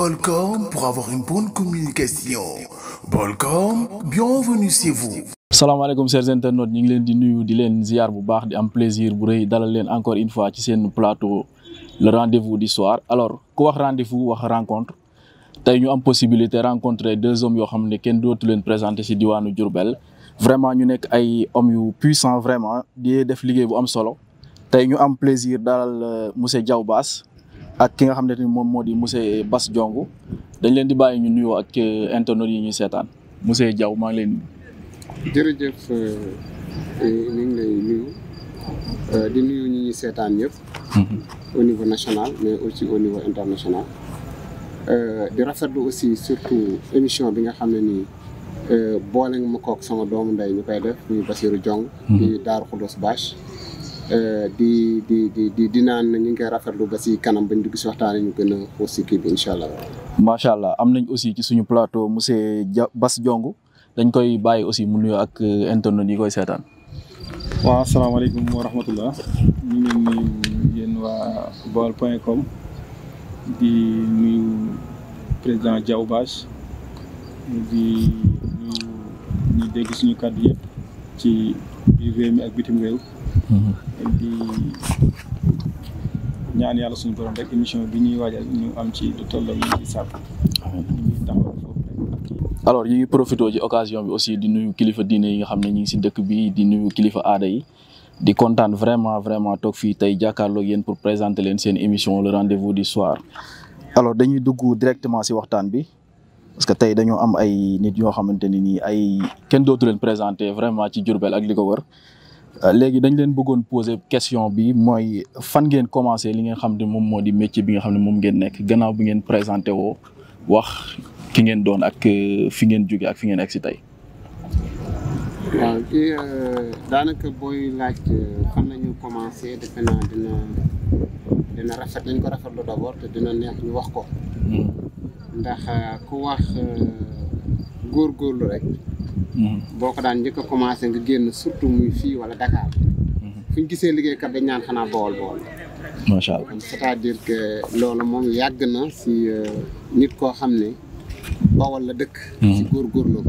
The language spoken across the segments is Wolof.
Bolcom pour avoir une bonne communication. Bolcom, bienvenue chez vous. salaamaaleykum chers internautes ñu ngi leen di nuyu di leen ziar bu baax di am plaisir bu rëy dalal leen encore une fois ci seen plateau le rendez-vous du soir. Alors ku wax rendez-vous wax rencontre tey ñu am possibilité rencontrer deux hommes yoo xam ne kenn dootu leen présenter ci diwaanu Diourbel vraiment ñu nekk ay hommes yu puissants vraiment di def liggéey bu am solo tey ñu am plaisir dalal monsieur Diaw Bass ak ki nga xam ne moom moo di monsieur Bass Diongue dañ leen di bàyyi ñu nuyoo ak internautes yi ñuy seetaan monsieur Diaw maa ngi leen jërëjëf ñu ngi lay nuyu di nuyu ñi ñuy seetaan yëpp au niveau national mais aussi au niveau international di rafetlu aussi surtout émission bi nga xam ne nii boole nga ma kook sama doomu ndey ñu koy def muy Bassirou Diongue di Daaru Xudoos Bâche di naan ñu ngi koy rafetlu ba si kanam bañ dugg si waxtaan ñu gën a xuus si kii bi incha allah. macha allah am nañ aussi ci suñu plateau monsieur Bass Diongue dañ koy bàyyi aussi mu nuyoo ak internet yi koy seetaan. waaw asalaamaaleykum wa rahmatullah ñu ngi nuyu yéen waa Baol.com di nuyu président Diaw Bass di nuyu ñi dégg suñu kàddu yëpp ci biir réew mi ak bitim réew. di ñaan yàlla suñu borom rek émission bi ñuy waajal ñu am ci du tolloo ñu ci sàpp alors ñu ngi profité ci occasion bi aussi di nuyu kilifa diine yi nga xam ne ñu ngi si dëkk bi di nuyu kilifa aada yi di kontaan vraiment toog fii tey jàkkaarloog yéen pour présenter leen seen émission le rendez-vous du soir. alors dañuy dugg directement si waxtaan bi parce que tey dañoo am ay nit yoo xamante ni nii ay kenn dootu leen présenter vraiment ci Diourbel ak li ko wër léegi dañ leen bëggoon poser question bi mooy fan ngeen commencé li nga xam ne moom moo di métier bi nga xam ne moom ngeen nekk gannaaw bi ngeen présenté woo wax ki ngeen doon ak fi ngeen jóge ak fi ngeen egg si tey. waaw kii daanaka booy laaj fan la ñu commencé defe naa dina rafet nañ ko rafetlu d'abord te dina neex ñu wax ko. ndax ku wax góorgóorlu rek. boo ko daan njëkk a commencé nga génn surtout muy fii wala Dakar. fu ñu gisee liggéeykat dañ ñaan xanaa Bawol. macha allah c'est-à-dire que loolu moom yàgg na si nit koo xam ne Bawol la dëkk. si góorgóorlu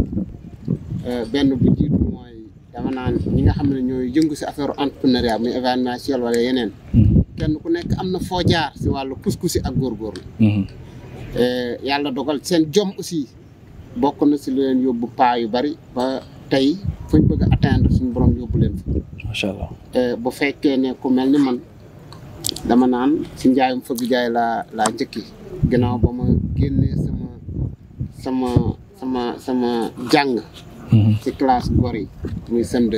benn bu jiitu mooy dama naan ñi nga xam ne ñooy yëngu si affaire entrepreneuriat muy événementiel wala yeneen. kenn ku nekk am na foo jaar si wàllu kus-kusi ak góorgóorlu. yàlla dogal seen jom aussi. bokk na si leen yóbbu paa yu bari ba tey fuñ bëgg a atteindre suñu borom yóbbu leen fa. macha allah bu fekkee ne ku mel ni man dama naan si njaayum fëgg jaay laa njëkki ginnaaw ba ma génnee sama jàng. si classe gor yi muy CM2.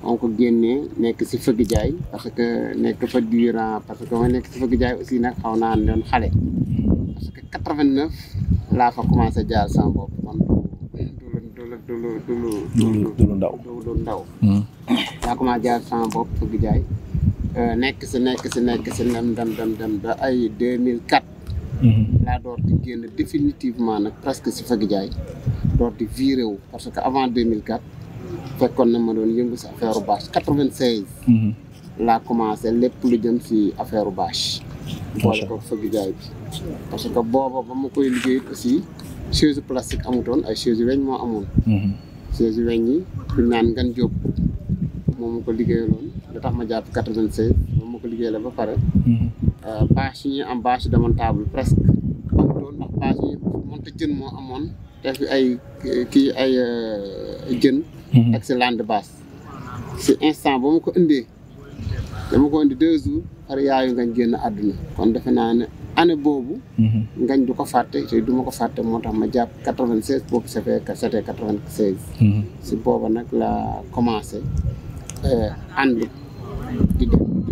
on ko génnee nekk si fëgg jaay parce que nekk fa durant parce que ma nekk si fëgg jaay aussi nag xaw naa doon xale. parce que 89. laa fa commencé jaar sama bopp man du ndaw laa commencé jaar sama bopp fëgg jaay nekk si dem ba ay 2004 laa door di génn définitivement nag presque si fëgg jaay door di viré wu parce que avant 2004 fekkoon na ma doon yëngu si affaire bâche 96 laa commencé lépp lu jëm si affaire bâche boole ko fëgg jaay bi parce que booba ba ma koy liggéey aussi chaise plastique amutoon ay chaise weñ moo amoon. chaise weñ yi ñu naan Ngan Diop moom ma ko liggéeyaloon da tax ma jàpp 96 moom ma ko liggéey la ba pare. bâche yi ñuy am bâche démontable presque amutoon ndax bâche yi monte jën moo amoon def ay jën. ak si land basse si instant ba ma ko indee dama ko indi 2 jours xar yaayu ngañ génn àdduna kon defe naa ne année boobu. ngañ du ko fàtte te du ma ko fàtte moo tax ma jàpp 96 boobu c'était 96. si booba nag la commencé ànd di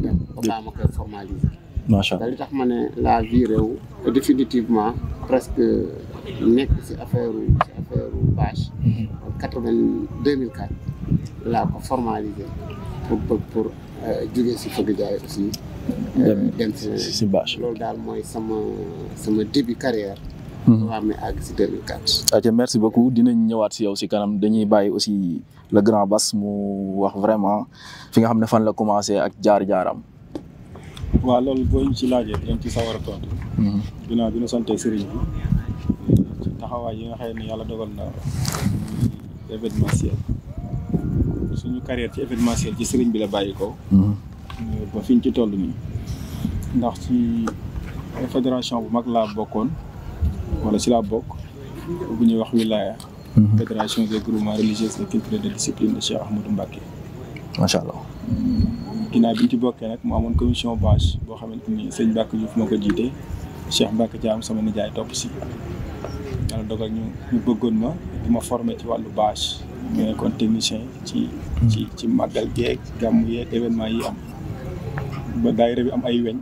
dem ba baa ma koy formaliser. macha allah li tax ma ne la viré wu définitivement presque nekk si affaire bâche. 2004 laa ko formaliser pour jóge si fëgg jaay aussi. dem si bâche loolu daal mooy sama début carrière. waaw mais àgg si 2004. ok merci beaucoup dinañ ñëwaat si yow si kanam dañuy bàyyi aussi le grand Bass mu wax vraiment fi nga xam ne fan la commencé ak jaar-jaaram. waaw loolu boo ñu ci laajee dinañ ci sawar a tontu. ginnaaw bi ñu santee sëriñ bi ci taxawaay yi nga xam ne yàlla dogal na événementiel suñu carrière ci événementiel ci sëriñ bi la bàyyi ko. ba fi ñu ci toll nii ndax ci fédération bu mag laa bokkoon wala ci laa bokk bu ñuy wax wilaya. fédération des groupements religieux et culturels de discipline de Cheikh Ahmadou Mbacké. macha allah. ginnaaw bi ñu ci bokkee nag mu amoon commission bâche boo xamante ni sëñ Mbacke Diouf moo ko jiite Cheikh Mbacke Thiam sama nijaay topp si yàlla dogal ñu bëggoon ma di ma formé ci wàllu bâche ñu nekkoon technicien ci màggal geeg gàmmu yeeg événement yi am ba daayira bi am ay weñ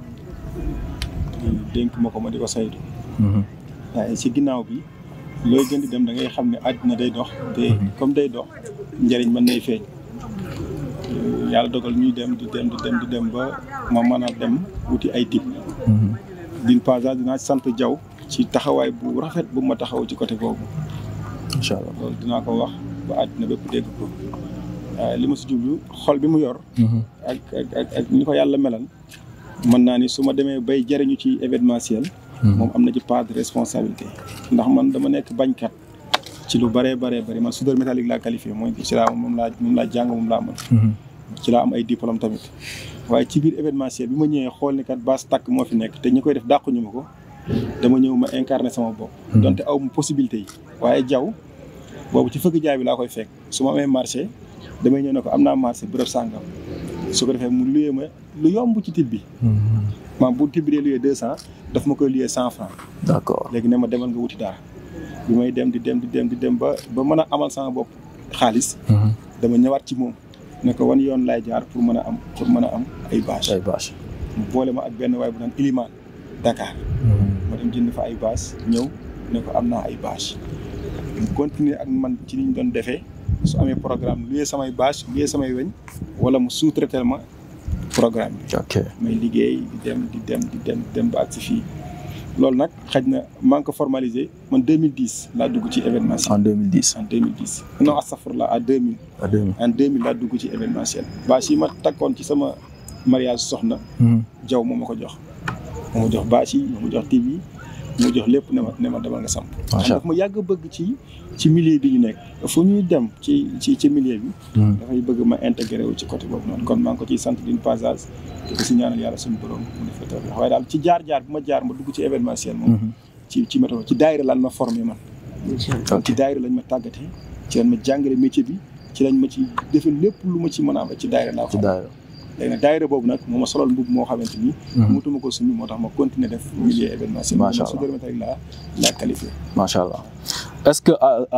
dénk ma ko ma di ko saytu. waaye ci ginnaaw bi looy gën di dem da ngay xam ne àddina day dox te comme day dox njëriñ mën nay feeñ. yàlla dogal ñuy dem di dem ba ma mën a dem wuti ay type d'une part dinaa sant Diaw ci taxawaay bu rafet bu ma taxaw ci côté boobu incha allah loolu dinaa ko wax ba àddina bépp dégg ko li ma si jublu xol bi mu yor ak ni ko yàlla melal mën naa ni su ma demee bay jariñu ci événementiel moom am na ci part de responsabilité ndax man dama nekk bañkat ci lu bëree bëri man soudeur métallique laa qualifié mooy ci laa moom laa jàng moom laa mën ci laa am ay diplôme tamit waaye ci biir événementiel bi ma ñëwee xool ni kat baas takk moo fi nekk te ñi koy def dàquñu ma ko dama ñëw ma incarné sama bopp donte aw ma possibilité yi waaye Diaw boobu ci fëgg jaay bi laa koy fekk su ma amee marché damay ñëw ne ko am naa marché bërëb sàngam su ko defee mu luyee ma lu yomb ci type bi maam bu type bi dee luyee 200 daf ma koy luyee 100 francs d'accord léegi ne ma demal nga wuti dara bi may dem di dem ba mën a amal sama bopp xaalis dama ñëwaat ci moom ne ko wan yoon laay jaar pour mën a am ay bâche mu boole ma ak benn waay bu naan Iliman Dakar ma dem jënd fa ay bâche ñëw ne ko am naa ay bâche mu continuer ak man ci ni ñu doon defee su amee programme luyee samay bâche luyee samay weñ wala mu sous-traiter ma programme bi may liggéey di dem ba ak si fii loolu nag xaj na maa ngi ko formalisé man 2010 laa dugg ci événementiel. en 2010 non astafurlah à 2000. en 2000 laa dugg ci événementiel. bâche yi ma takkoon ci sama mariage soxna. Diaw moo ma ko jox. moo ma jox bâche yi moo ma jox TV yi moo jox lépp ne ma demal nga samp. macha allah daf ma yàgg bëgg ci milieu bi ñu nekk fu ñuy dem ci milieu bi. dafay bëgg ma intégré wu ci côté boobu noonu kon maa ngi ko ciy sant d'une passage. te ko si ñaanal yàlla suñu borom mu def ko waaye daal ci jaar bi ma jaar ma dugg ci événementiel moom. ci météo ci daayira lan ma formé man. ci daayira lañ ma tàggatee ci lañ ma jàngale métier bi ci lañ ma ci defee lépp lu ma ci mën a am ci daayira laa ko. léegi nag daayira boobu nag moo ma solal mbubb moo xamante ni. mutuma ko sumi moo tax ma continuer def milieu événementiel. macha allah ma laa qualifié. macha allah est-ce que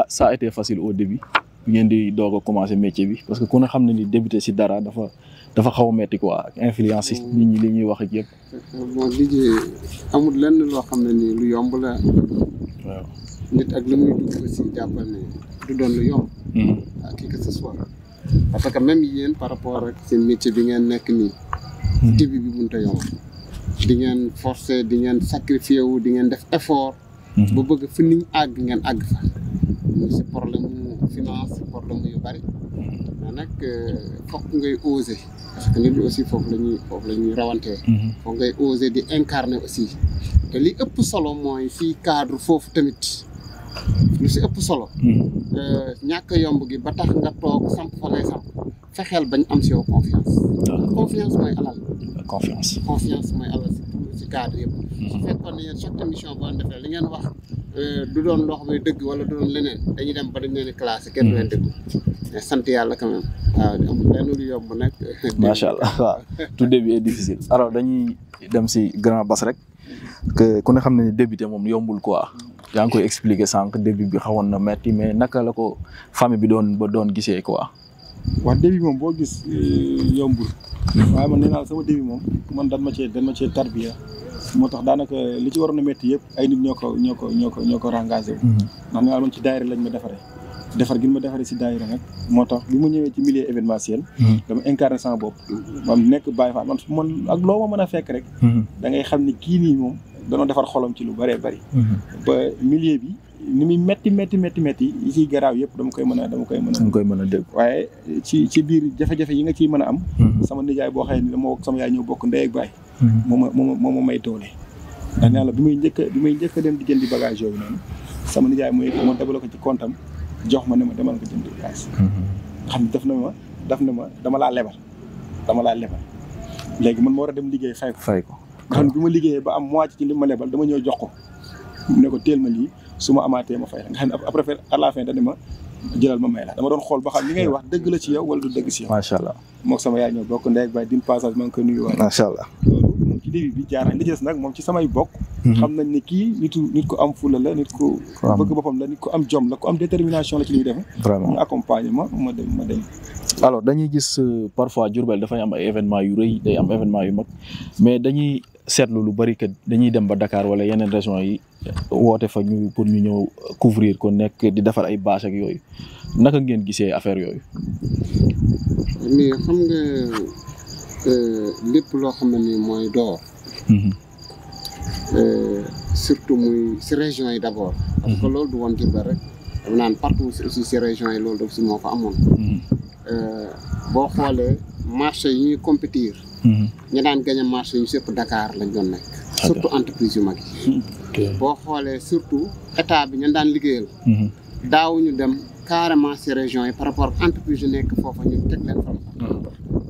ça a été facile au début ngeen di doog a commencer métier bi parce que ku ne xam ne ni débuter si dara dafa xaw a metti quoi ak influence yi nit ñi li ñuy wax ak yëpp. bon liggéey amul lenn loo xam ne nii lu yomb la. waaw nit ak lu muy dugg aussi jàppal ne du doon lu yomb. à qui que ce soit. parce que même yéen par rapport ak seen métier bi ngeen nekk nii. début bi mënut a yomb. di ngeen forcer di ngeen sacrifier wu di ngeen def effort. ba bëgg fi niñ àgg ngeen àgg fa. si problème mu finance problème yu bari. mais nag fokk ngay oser parce que nit ñi aussi foofu la ñuy rawantee. fokk ngay oser di incarner aussi. te li ëpp solo mooy fii cadre foofu tamit lu si ëpp solo. ñàkk yomb gi ba tax nga toog samp fa ngay samp fexeel bañ am si yow confiance. confiance mooy alal. confiance mooy alal si cadre yëpp. su fekkoon ne yéen chaque émission boo defee li ngeen wax du doon loo xam ne dëgg wala du doon leneen dañuy dem ba dañ leen di classé kenn du leen dëgg. mais sant yàlla quand même waaw amul lenn lu yomb nag. macha allah waaw tout début est difficile. alors dañuy dem si grand Bass rek que ku ne xam ne ni débuté moom yombul quoi. yaa ngi koy expliquer sànq début bi xawoon na metti mais naka la ko famille bi doon gisee quoi. wax début moom boo gis yombul. waaye man nee naa sama début moom man dan ma cee tarbiya moo tax daanaka li ci waroon a métti yëpp ay nit ñoo ko rengagé wu. ndax nee naa man ci daayira lañ ma defaree. defar gi ma defaree si daayira nag moo tax bi ma ñëwee ci milieu événementiel. dama incarné sama bopp. man nekk Baye Fall man ak loo ma mën a fekk rek. da ngay xam ni kii nii moom danoo defar xolam ci lu bëree bëri. ba milieu bi ni muy métti yi ciy garaaw yëpp dama koy mën a dégg. waaye ci biir jafe-jafe yi nga ciy mën a am. sama nijaay boo xëy ni dama wok sama yaay ñëw bokk ndey ak baay moo ma may doole. ndax nee la bi may njëkk a dem di jëndi bagage yooyu noonu sama nijaay moo débale ko ci compte am jox ma ne ma demal nga jëndi bagage. xam ne daf na ma dama laa lebal léegi man ma war a dem liggéey fay ko. nga xam ne bi ma liggéeyee ba am moitié ci li ma lebal dama ñëw jox ko ne ko teel ma lii su ma amaatee ma fay la nga xam ne après à la fin dañ ma jëlal ma may la dama doon xool ba xam li ngay wax dëgg la ci yow wala du dëgg ci yow. macha allah moom sama yaay ñëw bokk ndey ak baay d'une passage maa ngi koy nuyuwaale. macha allah loolu moom ci début bi jaar nañ li des nag moom ci samay bokk. xam nañ ne kii nit ko am fula la nit ko bëgg boppam la nit ko am jom la ko am détermination la ci li muy def. vraiment ñu accompagner ma dem. alors dañuy gis parfois Diourbel dafay am ay événements yu rëy day am événement yu mag mais dañuy seetlu lu bari que dañuy dem ba Dakar wala yeneen régions yi woote fa pour ñu ñëw couvrir ko nekk di defar ay bâche ak yooyu naka ngeen gisee affaire yooyu. mais xam nga lépp loo xam ne ni mooy door. surtout muy si régions yi d'abord. parce que loolu du woon Diourbel rek. dama naan partout aussi si régions yi loolu aussi moo fa amoon. boo xoolee marché yi ñuy compétir. ñu daan gagné marché yu sëpp Dakar lañ doon nekk. surtout entreprise yu mag yi. boo xoolee surtout état bi ñu daan liggéeyal. daawuñu dem carrément si régions yi par rapport ak entreprise yu nekk foofa ñu teg leen fa.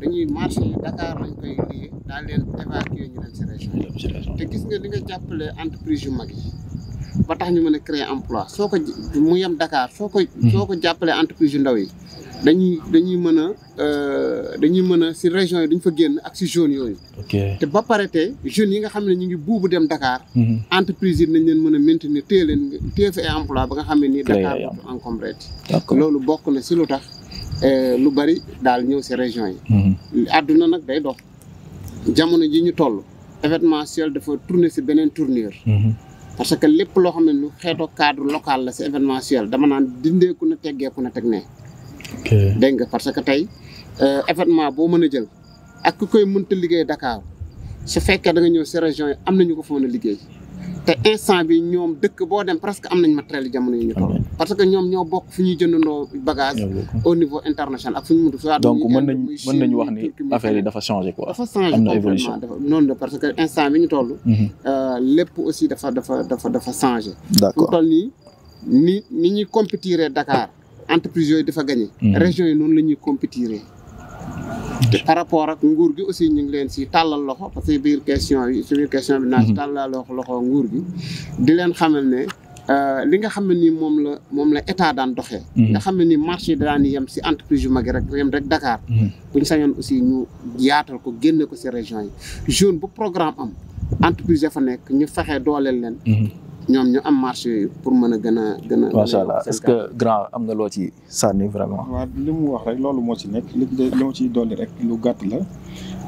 dañuy marché yi Dakar lañ koy liggéey daal leen évacuer ñu dem si région yi. te gis nga li nga jàppale entreprise yu mag yi. ba tax ñu mën a créer emploi soo ko mu yem Dakar soo ko jàppalee entreprise yu ndaw yi dañuy mën a si régions yi duñ fa génn ak si zone yooyu. te ba pare te jeunes yi nga xam ne ñu ngi buubu dem Dakar. entreprise yi nañ leen mën a maintenir téye fa ay emploi ba nga xam ne nii Dakar dootu encombré. loolu bokk na si lu tax lu bari daal ñëw si régions yi. àdduna nag day dox jamono ji ñu toll événementiel dafa tourner si beneen tournure. parce que lépp loo xam ne lu xeetoo cadre local la si événementiel dama naan dindeeku na teggeeku na teg ne. dégg nga parce que tey événement boo mën a jël ak ku koy mënta liggéey Dakar su fekkee da nga ñëw si région yi am nañu ko fa mën a liggéey te instant bi ñoom dëkk boo dem presque am nañ matériel jamono yi ñu toll. parce que ñoom ñoo bokk fu ñuy jëndandoo bagage au niveau international ak fu ñu mëntu soit donc mën nañu wax ni affaire yi dafa changé quoi. dafa changé am na évolution noonu la parce que instant bi ñu toll. lépp aussi dafa changé. d'accord mu toll nii ni ñuy compétiré Dakar entreprise yooyu dafa gagné. régions yi noonu la ñuy compétiré. te par rapport ak nguur gi aussi ñu ngi leen si tàllal loxo parce que biir question bi naa si tàllal loxo nguur gi di leen xamal ne li nga xam ne nii moom la état daan doxee. nga xam ne ni marché yi daan yem si entreprise yu mag yi rek yem rek Dakar. bu ñu sañoon aussi ñu yaatal ko génne ko si régions yi zone bu programme am entreprise ya fa nekk ñu fexe dooleel leen. ñoom ñu am marché yooyu pour mën a gën a. macha allah est-ce que grand am nga loo ci sànni vraiment. waaw li mu wax rek loolu moo ci nekk li ma ciy dolli rek lu gàtt la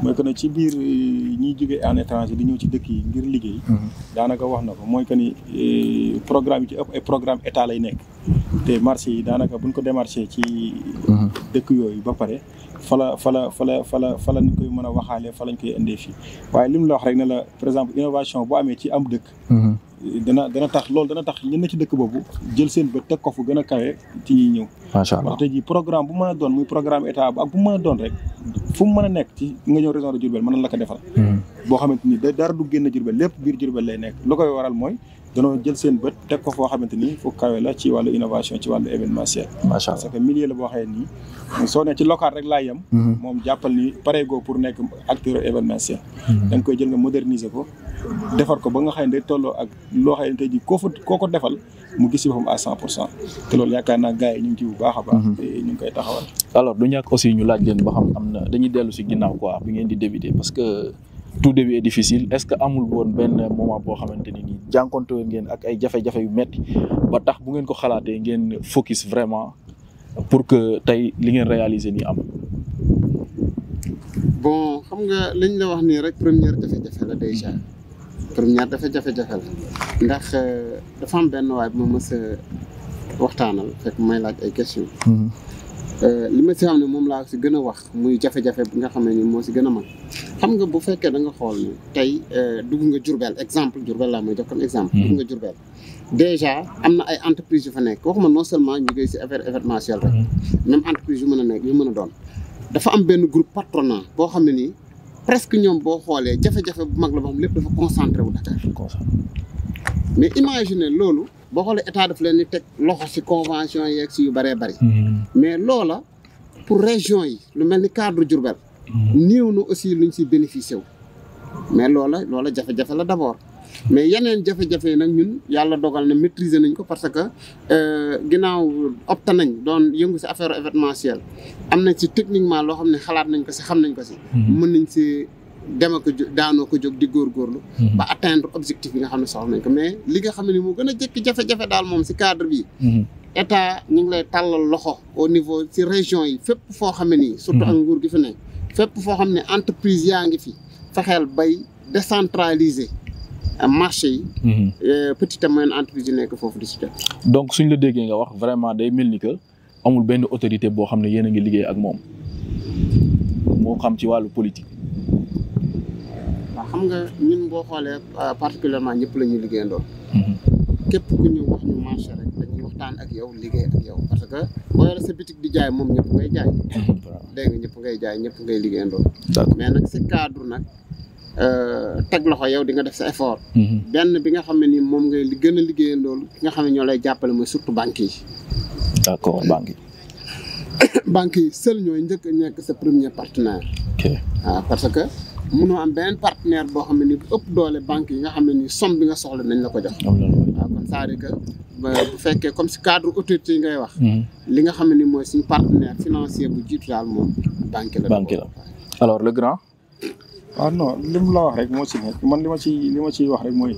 mooy que ne ci biir ñiy jógee en étranger di ñëw ci dëkk yi ngir liggéey. daanaka wax na ko mooy que ni programme yi ci ëpp ay programme état lay nekk. te marché yi daanaka buñ ko démarché ci. dëkk yooyu ba pare fa la ñu koy mën a waxaale fa lañ koy indee fii waaye li mu la wax rek ne la par exemple innovation bu amee ci am dëkk. dana tax ñenn ci dëkk boobu jël seen bët teg ko fu gën a kawe ci ñuy ñëw. macha allah wax tey jii programme bu mën a doon muy programme état ak bu mën a doon rek fu mu mën a nekk ci nga ñëw région de Diourbel mën na la ko defal. boo xamante ni dara du génn Diourbel lépp biir Diourbel lay nekk lu koy waral mooy danoo jël seen bët teg ko foo xamante ni fu kawe la ci wàllu innovation ci wàllu événementiel. macha allah parce que milieu la boo xamee nii soo ne ci local rek laa yem. moom jàppal ni pareegoo pour nekk acteur événementiel. da nga koy jël nga moderniser ko. defar ko ba nga xam ne day tolloo ak loo xam ne tey jii koo ko defal mu gis si boppam à 100% te loolu yaakaar naa gars yi ñu ngi ci bu baax a baax. te ñu ngi koy taxawal. alors du ñàkk aussi ñu laaj leen ba xam am na dañuy dellu si ginnaaw quoi bi ngeen di débuter parce que tout début est difficile est-ce que amul woon benn moment boo xamante ni nii jànkonte ngeen ak ay jafe-jafe yu metti ba tax bu ngeen ko xalaatee ngeen focus vraiment pour que tey li ngeen réaliser nii am. bon xam nga liñ la wax nii rek première jafe-jafe la déjà. première dafa jafe-jafe la ndax dafa am benn waay bu ma mës a waxtaanal fekk may laaj ay questions. li ma si xam ne moom laa si gën a wax muy jafe-jafe bi nga xam ne ni moo si gën a mag xam nga bu fekkee da nga xool ne tey dugg nga Diourbel exemple Diourbel laa mooy jox comme exemple. dugg nga Diourbel déjà am na ay entreprises yu fa nekk waxuma non seulement ñu ngi si affaire événementiel rek même entreprise yu mën a nekk yu mën a doon dafa am benn groupe patronat boo xam ne nii presque ñoom boo xoolee jafe-jafe bu mag la boo xam lépp dafa concentré wu Dakar. mais imagine loolu boo xoolee état daf leen di teg loxo si convention yeeg si yu bëree bëri. mais loola pour région yi lu mel ni cadre Diourbel. néew na aussi luñ si bénéficié wu. mais loola jafe-jafe la d'abord mais yeneen jafe-jafe yi nag ñun yàlla dogal na maîtriser nañ ko parce que ginnaaw opté nañ doon yëngu si affaire événementielle am nañ si techniquement loo xam ne xalaat nañ ko si xam nañ ko si. mën nañ si dem ak daanoo ko jóg di góorgóorlu. ba atteindre objectif yi nga xam ne soxla nañ ko mais li nga xam ne ni moo gën a jëkk jafe-jafe daal moom si cadre bi. état ñu ngi lay tàllal loxo au niveau si région yi fépp foo xam ne nii. surtout ak nguur gi fi ne fépp foo xam ne entreprise yaa ngi fi. fexeel bay décentraliser marché yi. petite et moyenne entreprise yi nekk foofu di si jot. donc suñ la déggee nga wax vraiment day mel ni que amul benn autorité boo xam ne yéen a ngi liggéey ak moom moo xam ci wàllu politique. waaw xam nga ñun boo xoolee particulièrement ñëpp la ñuy liggéeyandoo. képp ku ñu wax ñu marché rek dañuy waxtaan ak yow liggéey ak yow parce que boo yore sa bitik di jaay moom ñëpp ngay jaay. dégg nga ñëpp ngay jaay ñëpp ngay liggéeyandoo. mais nag si cadre nag teg loxo yow di nga def sa effort. benn bi nga xam ne ni moom ngay gën a liggéeyandoo ki nga xam ne ñoo lay jàppale mooy surtout banques yi. d'accord banques yi. banques yi seul ñooy njëkk a nekk sa premier partenaire. ok waaw parce que mënoo am benn partenaire boo xam ne ni bu ëpp doole banques yi nga xam ne ni somme bi nga soxla nañ la ko jox. waaw kon c'est-à-dire que bu fekkee comme si cadre autorité yi ngay wax. li nga xam ne ni mooy suñu partenaire financier bu jiitu daal moom banque la. banque la alors le grand. ah non li mu la wax rek moo ci nekk man li ma ciy wax rek mooy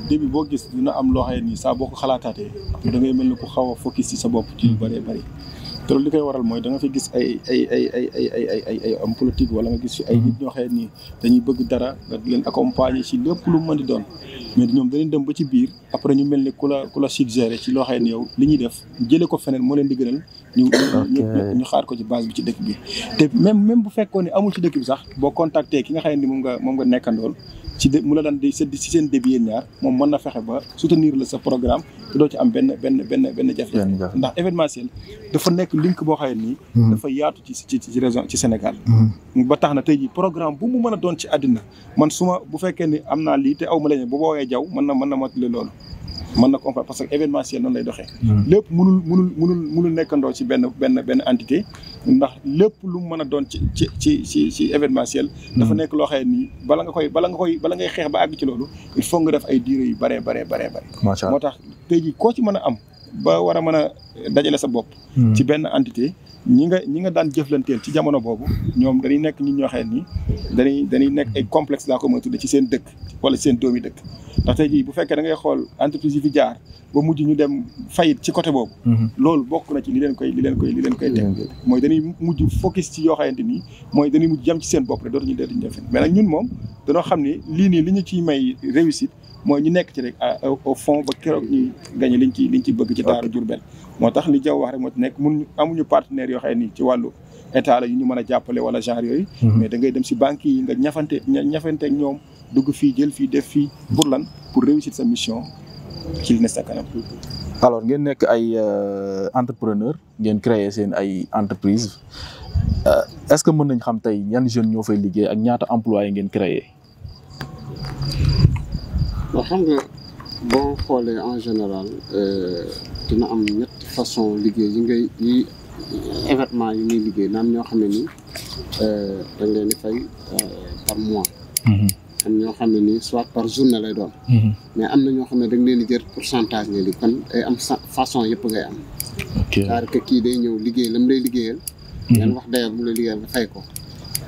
début boo gis dina am loo xam ne nii saa boo ko xalaataatee da ngay mel ni ku xaw a focus ci sa bopp ci lu bëree bëri te loolu li koy waral mooy da nga fi gis ay am politique wala nga gis fi ay nit ñoo xam ne nii dañuy bëgg dara nga leen accompagner ci lépp lu mu mën di doon mais ñoom dañuy dem ba ci biir après ñu mel ni ku la suggéré ci loo xam ne yow li ñuy def jëlee ko feneen moo leen di gënal ñu xaar ko ci base bi ci dëkk bi te même bu fekkoon ne amul ci dëkk bi sax boo contacté ki nga xam ne ni moom nga nekkandool mu la daan di ci seen début yéen ñaar moom mën na fexe ba soutenir la sa programme te doo ci am benn jafe-jafe ndax événementiel dafa nekk link boo xam ne nii dafa yaatu ci région ci Sénégal ba tax na tey jii programme bu mu mën a doon ci àddina man bu fekkee ni am naa lii te aw ma leen bu boowee jaw mën na mottali loolu mën na comprendre parce que événementiel noonu lay doxee lépp mënul nekkandoo ci benn entité ndax lépp lu mu mën a doon ci événementiel dafa nekk loo xam ne nii bala ngay xeex ba àgg ci loolu il faut nga def ay durée yu bare moo tax tey jii koo ci mën a am ba war a mën a dajale sa bopp ci benn entité ñi nga daan jëflanteel ci jamono boobu ñoom dañuy nekk ñi ñoo xam ne nii dañuy nekk ay complexe laa ko mën a tudde ci seen dëkk wala ci seen doomi dëkk ndax tey jii bu fekkee da ngay xool entreprise yi fi jaar ba mujj ñu dem fayit ci côté boobu loolu bokk na ci li leen koy teg mooy dañuy mujj focus ci yoo xamante nii mooy dañuy mujj jam ci seen bopp rek dootuñu def mais nag ñun moom dañoo xam ne lii nii li ñu ciy may réussite mooy ñu nekk ci rek au fond ba keroog ñuy gagné liñ ci bëgg ci taaru Diourbel moo tax li Diaw wax rek moo ci nekk amuñu partenaires yoo xam ne nii ci wàllu état la yu ñu mën a jàppale wala genre yooyu mais da ngay dem si banques yi nga ñafante ak ñoom dugg fii jël fii def fii pour lan pour réussir sa mission ci li ne sa kanam. alors ngeen nekk ay entrepreneur ngeen créer seen ay entreprise est-ce que mën nañ xam tey yan jeunes ñoo fay liggéey ak ñaata employés ngeen créer. waaw xam nga boo xoolee en général dina am ñetti façon liggéey yi événement yi ngay liggéey naam ñoo xam ne ni dañ leen di fay par mois. am ñoo xam ne nii soit par journée lay doon. mais am na ñoo xam ne dañ leen di jël pourcentage ngay li kon ay am façon yëpp ngay am. c'est-à-dire que kii day ñëw liggéey lam lay liggéeyal. ngeen wax dayoo mu lay liggéeyal nga fay ko.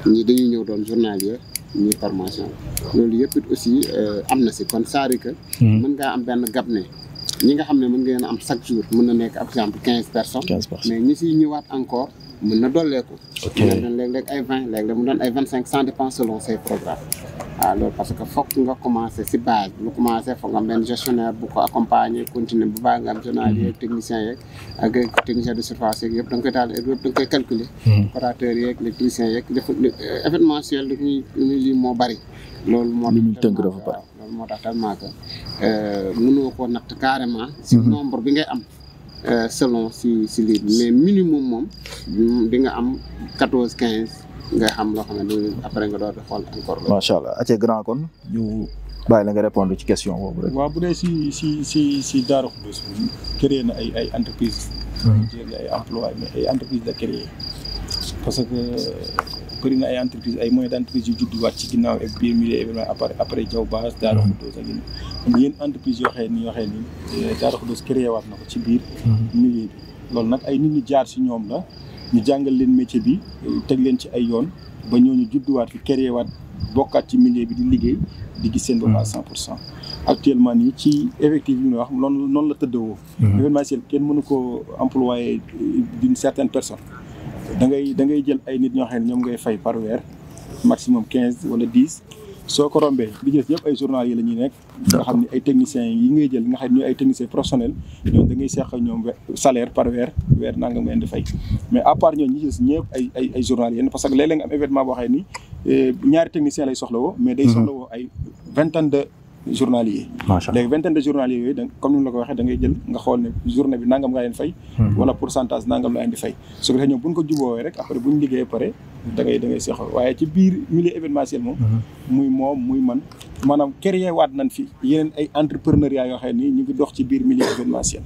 ñii dañuy ñëw doon journalier ñii formation loolu yëpp it aussi am na si kon c'est-à-dire que mën ngaa am benn gab ne ñi nga xam ne mën ngeen am chaque jour mën na nekk ab exemple 15 personnes. mais ñi siy ñëwaat encore mën na dolleeku. léeg-léeg ay 20 léeg-léeg mu doon ay 25 ça dépend selon say programmes. waaw loolu parce que foog nga commencé si base bi nga commencé foog nga am benn gestionnaire bu ko accompagner continuer bu baax nga am journalier yeeg technicien yeeg ak technicien de surface yeeg yëpp da nga koy daal yëpp da nga koy calculer. opérateur yeeg électricien yeeg def événementiel li lii moo bari. loolu moo li muy tënk dafa bari. loolu moo tax tellement que mënoo koo natt carrément. si nombre bi ngay am. selon si lii mais minimum moom di nga am 14 15 nga xam loo xam ne loolu après nga door di xool encore. macha allah ace grand kon ñu bàyyi la nga répondre ci question boobu rek. waaw bu dee si Darou Khoudoss créé na ay entreprise ay emploi mais ay entreprise la créé parce que bëri na ay entreprise ay moyens d'entreprise yu judduwaat ci ginnaaw ak biir milieu événement après Diaw Bass Darou Khoudoss ak yéen entreprise yoo xam ni Darou Khoudoss créé waat na ko ci biir milieu bi loolu nag ay nit ñi jaar si ñoom la ñu jàngal leen métier bi teg leen ci ay yoon ba ñooñu judduwaat fi créé waat bokkaat ci milieu bi di liggéey di gis seen bopp à 100%. actuellement nii ci effectif bi ñu wax noonu la tëddewoo. événementiel kenn mënu ko employé d'une certaine personne. da ngay jël ay nit ñoo xam ne ñoom ngay fay par weer maximum 15 wala 10 soo ko rombee li gis ñëpp ay journaliers la ñuy nekk. nga xam ne ay techniciens yi ngay jël nga xam ne ñooy ay techniciens professionnels ñoom da ngay seq ñoom salaire par weer nanga ngeen di fay mais à part ñooñu ñi gis ñëpp ay journaliers parce que léeg-léeg nga am événement boo xam ne ñaari techniciens lay soxlawoo mais day soxlawoo ay vingtaine de journaliers. léegi vingtaine de journaliers yooyu comme ni mu la ko waxee da ngay jël nga xool ne journée bi nangam nga leen fay. wala pourcentage nangam la leen di fay. su ko defee ñoom bu ñu ko jubóowee rek après bu ñu liggéeyee pare da ngay seexal waaye ci biir milieu événementiel moom. muy man maanaam créé waat nañ fi yeneen ay entrepreneuriat yoo xam ni ñu ngi dox ci biir milieu événementiel.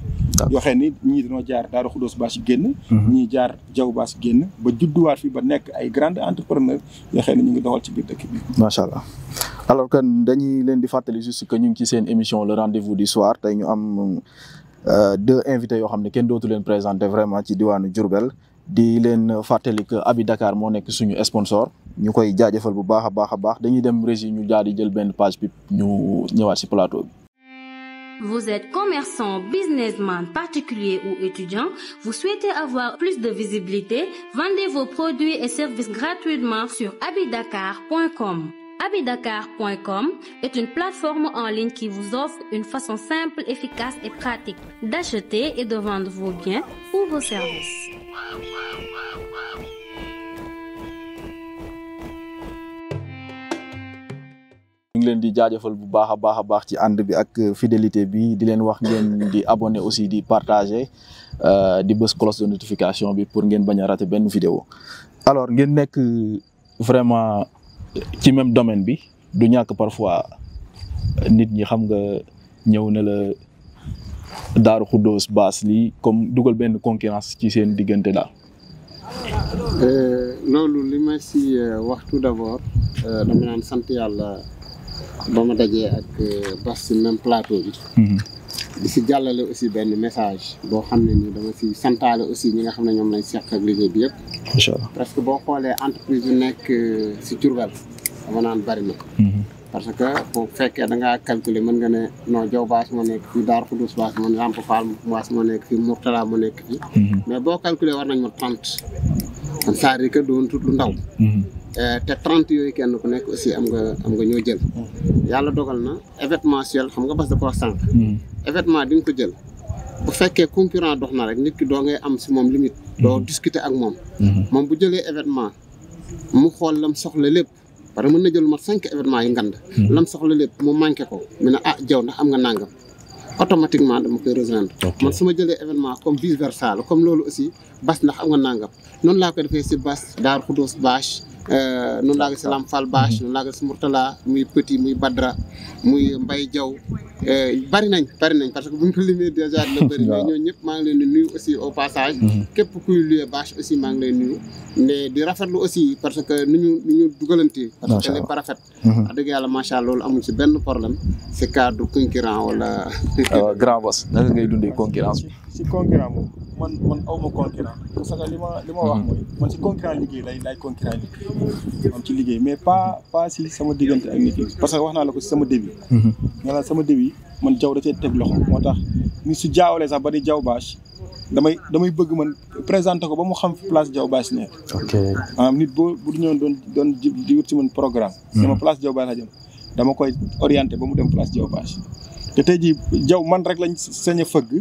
yoo xam ni ñii dañoo jaar Darou Khoudoss Bass génn. ñii jaar Diaw Bass génn ba judduwaat fi ba nekk ay grands entrepreneurs yoo xam ni ñu ngi doxal ci biir dëkk bi. macha allah. alors que dañuy leen di fàttali juste que ñu ngi ci seen émission le rendez-vous du soir tey ñu am 2 invités yoo xam ne kenn dootu leen présenter vraiment ci diwaanu Diourbel di leen fàttali que Abi Dakar moo nekk suñu sponsor ñu koy jaajëfal bu baax a baax dañuy dem régie ñu jaar di jël benn page bi ñu ñëwaat ci plateau bi. Vous êtes commerçant, businessman, particulier ou étudiant, vous souhaitez avoir plus de visibilité, vendez vos produits et services gratuitement sur abidakar.com. Abidakar.com est une plateforme en ligne qui vous offre une façon simple, efficace et pratique d'acheter et de vendre vos biens ou vos services. ñu ngi leen di jaajëfal bu baax a baax ci ànd bi ak fidélité bi di leen wax ngeen di abonné aussi di partager di bës cloche de notification bi pour ngeen bañ a rater benn vidéo alors ngeen nekk vraiment ci même domaine bi du ñàkk parfois nit ñi xam nga ñëw na la Darou Khoudoss Bass lii comme dugal benn concurrence ci seen diggante daal. loolu li ma si wax tout d'abord dama naan sant yàlla ba ma dajee ak Bass si même plateau bi. di si jàllale aussi benn message boo xam ne ni dama si santaale aussi ñi nga xam ne ñoom lañ seq ak liggéey bi yëpp. incha allah parce que boo xoolee entreprise yu nekk si Diourbel dama naan bari na. parce que bu fekkee da ngaa calculer mën nga ne non Diaw Bass moo nekk fii Darou Khoudoss Bass moo Lamp Fall Bass moo nekk fii Mourtala moo nekk fii. mais boo calculer war nañ ma 30. kon ça veut dire que doon tout lu ndaw. te 30 yooyu kenn ku nekk aussi am nga ñoo jël. yàlla dogal na événementiel xam nga Bass da ko wax sànq. événement di nga ko jël bu fekkee concurrent dox na rek nit ki doo ngay am si moom limite. doo discuter ak moom. moom bu jëlee événement mu xool lam soxla lépp. parce que mën na jël mat 5 événements yi ngand lam soxla lépp mu manqué ko mu ne Diaw ndax am nga nangam automatiquement dama koy rejoindre. man su ma jëlee événement comme vice versa la comme loolu aussi Bass ndax am nga nangam noonu laa koy defee si Bass Darou Khoudoss Bass noonu laa ko si Lamp Fall Bass noonu laa ko si Mourtala muy Petit muy Badra muy Mbaye Diaw bari nañ parce que bu ñu ko limee déjà dina bëri mais ñooñu ñëpp maa ngi leen di nuyu aussi au passage képp kuy luye Bass aussi maa ngi leen nuyu mais di rafetlu aussi parce que ni ñu dugalantee parce que lépp rafet wax dëgg yàlla macha allah loolu amul si benn problème si cadre concurrent wala grand Bass naka ngay dundee concurrence bi si concurrent moom man aw ma concurrent parce que li ma wax mooy man si concurrent liggéey lay concurrent liggéey am ci liggéey mais pas si sama diggante ak nit yi parce que wax naa la ko si sama début nga la sama début man Diaw da cee teg loxo moo tax ni su jaawalee sax ba di Diaw Bass damay bëgg man présenter ko ba mu xam place Diaw Bass nekk. ok nit bu ñëwoon doon di wut si man programme. sama place Diaw Bass la jëm dama koy orienter ba mu dem place Diaw Bass te tey jii Diaw man rek lañ sañ a fëgg.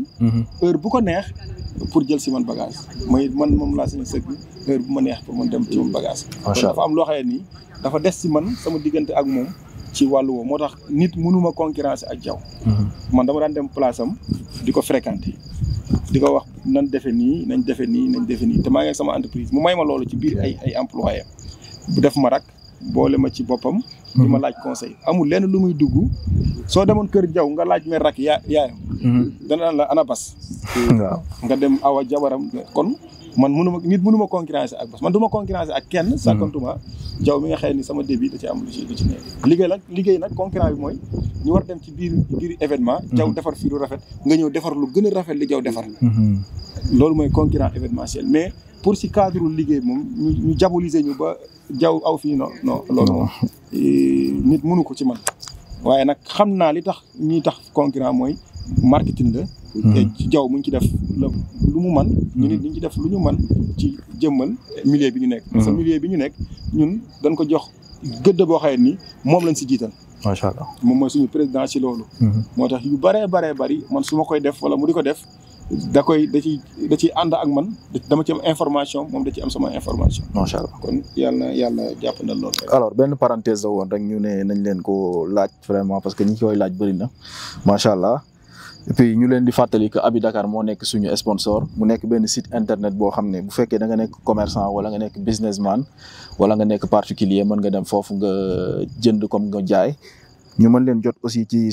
heure bu ko neex pour jël si man bagage man moom laa sañ a sëgg heure bu ma neex pour man dem ci moom bagage. macha allah dafa am loo xam ne nii dafa des si man sama diggante ak moom. ci wàllu woowu moo tax nit mënuma concurrence ak Diaw. man dama daan dem place am di ko fréquenter di ko wax nañ defe nii te maa ngi ak sama entreprise mu may ma loolu ci biir ay employés bu def ma rak boole ma ci boppam. di ma laaj conseil amul lenn lu muy dugg soo demoon kër jaw nga laaj mer rak yaayam. dana la ana bas. waaw nga dem awa jabaram kon man nit mënuma concurrencer ak bas man du ma concurrencer ak kenn. sàkkantuma jaw mi nga xëy ni sama début da ci am lu ci nekk. liggéey nag concurrent bi mooy ñu war dem ci biir événement. jaw defar fii lu rafet nga ñëw defar lu gën a rafet li jaw defar. loolu mooy concurrent événementiel mais pour si cadre liggéey moom ñu diaboliser ñu ba jaw aw fii non loolu moom nit mënu ko ci man waaye nag xam naa li tax ñi tax concurrent mooy marketing la. ci jaw mu ngi ci def lu mu man ñu nit ñu ci def lu ñu man ci jëmmal milieu bi ñu nekk. parce que milieu bi ñu nekk ñun dañ ko jox gëdd boo xëy ni moom lañ si jiital. macha allah moom mooy suñu président ci loolu. moo tax yu bëree bari man su ma koy def wala mu di ko def da ciy ànd ak man dama ci am information moom da ci am sama information. macha allah kon yàlla jàpp na loolu. alors benn parenthèse la woon rek ñu ne nañ leen ko laaj vraiment parce que ñi koy laaj bëri na macha allah. et puis ñu leen di fàttali que Abi Dakar moo nekk suñu sponsor mu nekk benn site internet boo xam ne bu fekkee da nga nekk commerçant wala nga nekk businessman wala nga nekk particulier mën nga dem foofu nga jënd comme nga jaay ñu mën leen jot aussi ci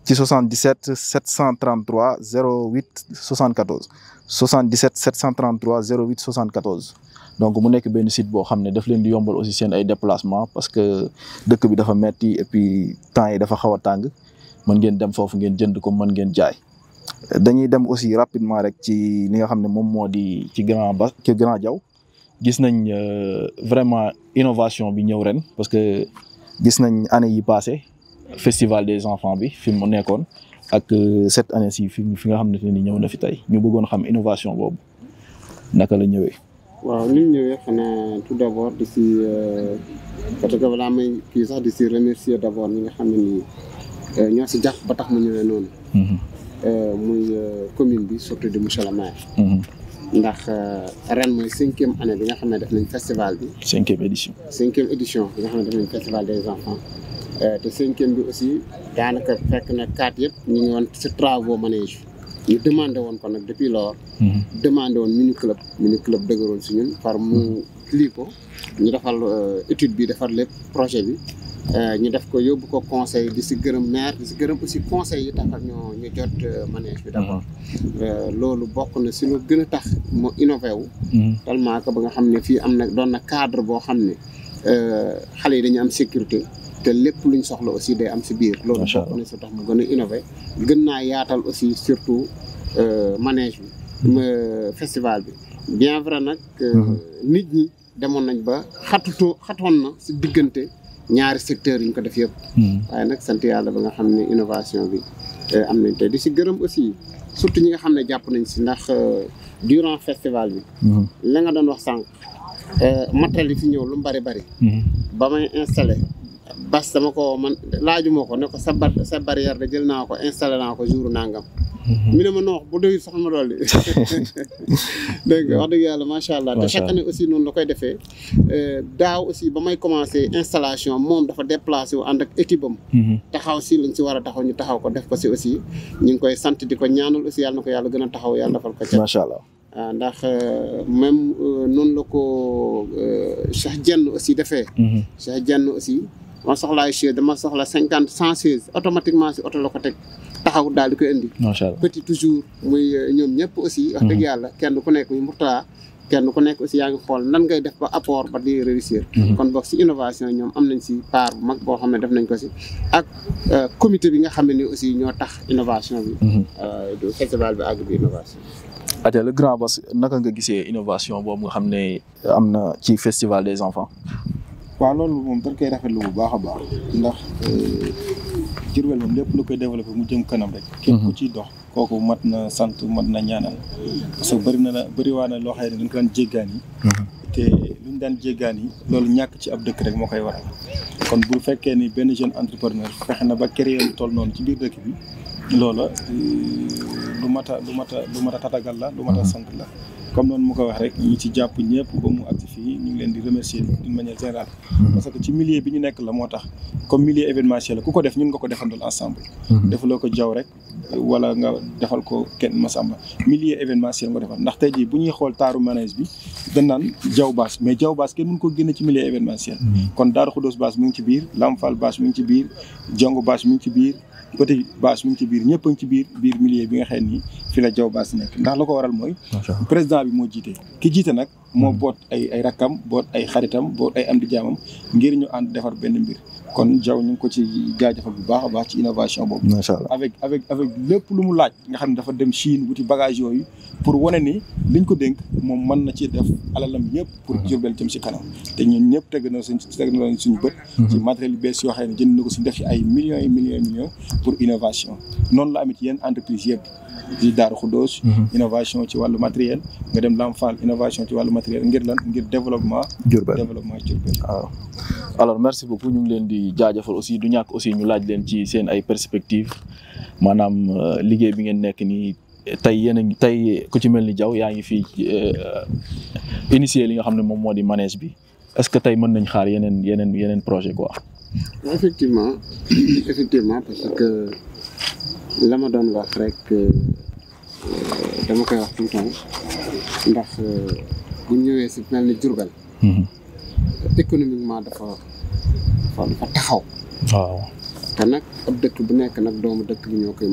77 733 08 74 77 733 08 74 donc mu nekk benn site boo xam ne daf leen di yombal aussi seen ay déplacement parce que dëkk bi dafa metti et puis temps yi dafa xaw a tàng mën ngeen dem foofu ngeen jënd ko mën ngeen jaay dañuy dem aussi rapidement rek ci li nga xam ne moom moo di ci Grand Diaw gis nañ vraiment innovation bi ñëw ren parce que gis nañ année yi passé festival des enfants bi fi mu nekkoon ak cette année ci fi nga xam ne ni ñëw na fi tey ñu bëggoon xam innovation boobu naka la ñëwee. waaw ni ñu ñëwee xanaa tout d'abord di si parce que balaa may kii sax di si remercier d'abord ñi nga xam ne nii ñoo si jàpp ba tax mu ñëwee noonu. muy commune bi surtout di monsieur le maire. ndax ren mooy 5e année bi nga xam ne def nañ festival bi. 5e édition. 5e édition bi nga xam ne def nañ festival des enfants te 5e bi aussi daanaka fekk na 4 yëpp ñu ngi woon si travaux manège ñu demandé woon ko nag depuis lors. demandé woon mini club dëgëroon si ñun par mu lii ko ñu defal étude bi defar lépp projet bi. ñu def ko yóbbu ko conseil di si gërëm maire di si gërëm aussi conseil yi tax ak ñu jot manège bi d'abord loolu bokk na si lu gën a tax mu innové wu tellement que ba nga xam ne fii am na doon na cadre boo xam ne xale yi dañu am sécurité te lépp luñ soxla aussi day am si biir loolu bokk na si tax mu gën a innové gën naa yaatal aussi surtout manège bi festival bi bien vrai nag nit ñi demoon nañ ba xatoon na si diggante ñaari secteurs yi ñu ko def yëpp. waaye nag sant yàlla ba nga xam ne innovation bi am nañ te di si gërëm aussi surtout ñi nga xam ne jàpp nañ si ndax durant festival bi. la nga doon wax sànq matériel yi fi ñëw lu mu bari. ba may installé bas dama ko man laajuma ko ne ko sa barrière de jël naa ko installé naa ko jour nangam. mi ne ma noox bu doyul sax ma dolli dégg nga wax dëgg yàlla macha allah te chaque année aussi noonu la koy defee daaw aussi ba may commencé installation moom dafa déplacé wu ànd ak équipe am taxaw si lañ si war a taxaw ñu taxaw ko def ko si aussi ñu ngi koy sant di ko ñaanal aussi yàlla na ko yàlla gën a taxaw yàlla defal ko ca macha allah waaw ndax même noonu la ko Cheikh Dieng aussi defee Cheikh Dieng aussi ma soxlaay chaise dama soxla 100 chaises automatiquement si oto la ko teg taxaw daal di koy indi. macha allah petit toujours muy ñoom ñëpp aussi. wax dëgg yàlla kenn ku nekk muy Mourtala kenn ku nekk aussi yaa ngi xool nan ngay def ba apport ba di réussir. kon boog si innovation ñoom am nañ si part bu mag boo xam ne def nañ ko si ak comité bi nga xam ne ni aussi ñoo tax innovation bi. festival bi àgg bi innovation. Atia le grand Bass naka nga gisee innovation boobu nga xam ne am na ci festival des enfants. waaw loolu moom dañ koy rafetlu bu baax a baax ndax Diourbel moom lépp lu koy développé mu jëm kanam rek. képp ku ciy dox kooku mat na sant mat na ñaanal. parce que bëri waa na loo xam ne dañ ko daan jéggaan yi. te luñ daan jéggaan yi loolu ñàkk ci ab dëkk rek moo koy waral kon bu fekkee ni benn jeune entrepreneur fexe na ba créer lu toll noonu ci biir dëkk bi loola lu mat a tatagal la lu mat a sant la comme noonu mu ko wax rek ñi ci jàpp ñëpp ba mu agsi fii ñu ngi leen di remercier d'une manière générale. parce que ci milieu bi ñu nekk la moo tax comme milieu événementiel la ku ko def ñun nga ko defandal ensemble. defaloo ko jaw rek wala nga defal ko kenn Massamba milieu événementiel nga defal ndax tey jii bu ñuy xool taaru manège bi dañ naan jaw baas mais jaw baas kenn mën ko génne ci milieu événementiel. kon Daaru Xudoos baas mi ngi ci biir Lamfal baas mi ngi ci biir Jongo baas mi ngi ci biir Petit baas mi ngi ci biir ñëpp a ngi ci biir milieu bi nga xam ni fi la jaw baas nekk ndax la ko waral mooy. président bi moo jiite ki jiite nag. moo boot ay rakkam boot ay xaritam boot ay am di jaamam ngir ñu ànd defar benn mbir kon jaw ñu ngi ko ci jaajëfal bu baax a baax ci innovation boobu. macha allah avec lépp lu mu laaj nga xam ne dafa dem Chine wuti bagage yooyu pour wane ni liñ ko dénk moom mën na ci def alalam yëpp. pour Diourbel jëm si kanam te ñun ñëpp teg na suñu bët. ci matériel yu bees yoo xam ne jënd na ko si def ci ay millions et millions pour innovation noonu la amit yenn entreprise yëpp. di Daaru Xudoos innovation ci wàllu matériel nga dem Lamfal innovation ci wàllu matériel ngir lan ngir développement Diourbel waaw alors merci beaucoup ñu ngi leen di jaajëfal aussi du ñàkk aussi ñu laaj leen ci seen ay perspectives maanaam liggéey bi ngeen nekk nii tey yéen a ngi tey ku ci mel ni Diaw yaa ngi fii initier li nga xam ne moom moo di manège bi est-ce que tey mën nañ xaar yeneen projet quoi. effectivement parce que la ma doon wax rek dama koy wax tout le temps ndax bu ñëwee si mel ni Diourbel économiquement dafa taxaw. waaw te nag ab dëkk bu nekk nag doomu dëkk bi ñoo ko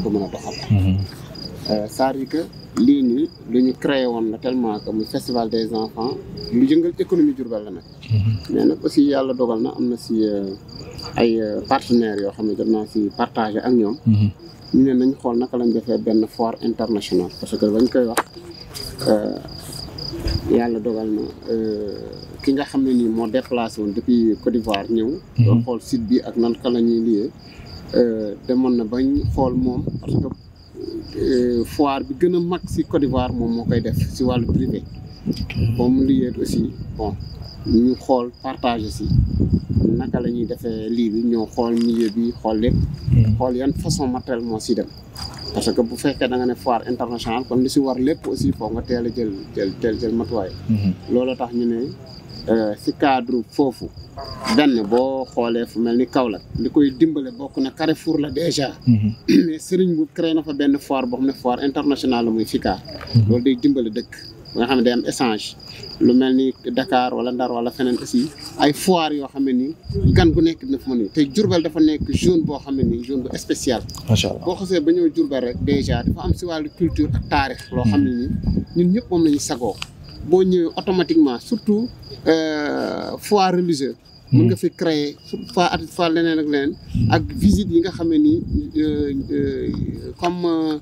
mën a doxal. c'est-à-dire que lii nii lu ñu créé woon la tellement que muy festival des enfants lu yëngal économie Diourbel la nag. mais nag aussi yàlla dogal na am na si ay partenaires yoo xam ne jot naa si partagé ak ñoom. ñu ne nañ xool naka lañ defee benn foire internationale parce que bañ koy wax yàlla dogal na ki nga xam ne nii moo déplacé woon depuis Côte d'Ivoire ñëw. doon xool site bi ak naka la ñuy liggéey demoon na bañ xool moom parce que foire bi gën a mag si Côte d'Ivoire moom moo koy def si wàllu privé. boo mu liggéey aussi bon ñu xool partagé si. naka la ñuy defee lii bi ñoo xool milieu bi xool lépp. xool yan façon matériel moo si dem. parce que bu fekkee da nga ne foire internationale kon li si war lépp aussi foog nga teel a jël matuwaay. loolu tax ñu ne si cadre foofu benn boo xoolee fu mel ni Kaolack li koy dimbale bokk na Carrefour la déjà. mais Serigne bu créé na fa benn foire boo xam ne foire internationale la muy FICA. loolu day dimbale dëkk. ba nga xam ne day am échange lu mel ni Dakar wala Ndar wala feneen aussi ay foire yoo xam ne ni gan gu nekk dina fa mën te Diourbel dafa nekk zone boo xam ne ni zone bu spéciale. macha allah boo xasee ba ñëw Diourbel rek déjà dafa am si wàllu culture ak taarix loo xam ne ni ñun ñëpp moom la ñu sagoo boo ñëwee automatiquement surtout foire religieuse. mën nga fi créer fois leneen ak leneen ak visite yi nga xam ne nii comme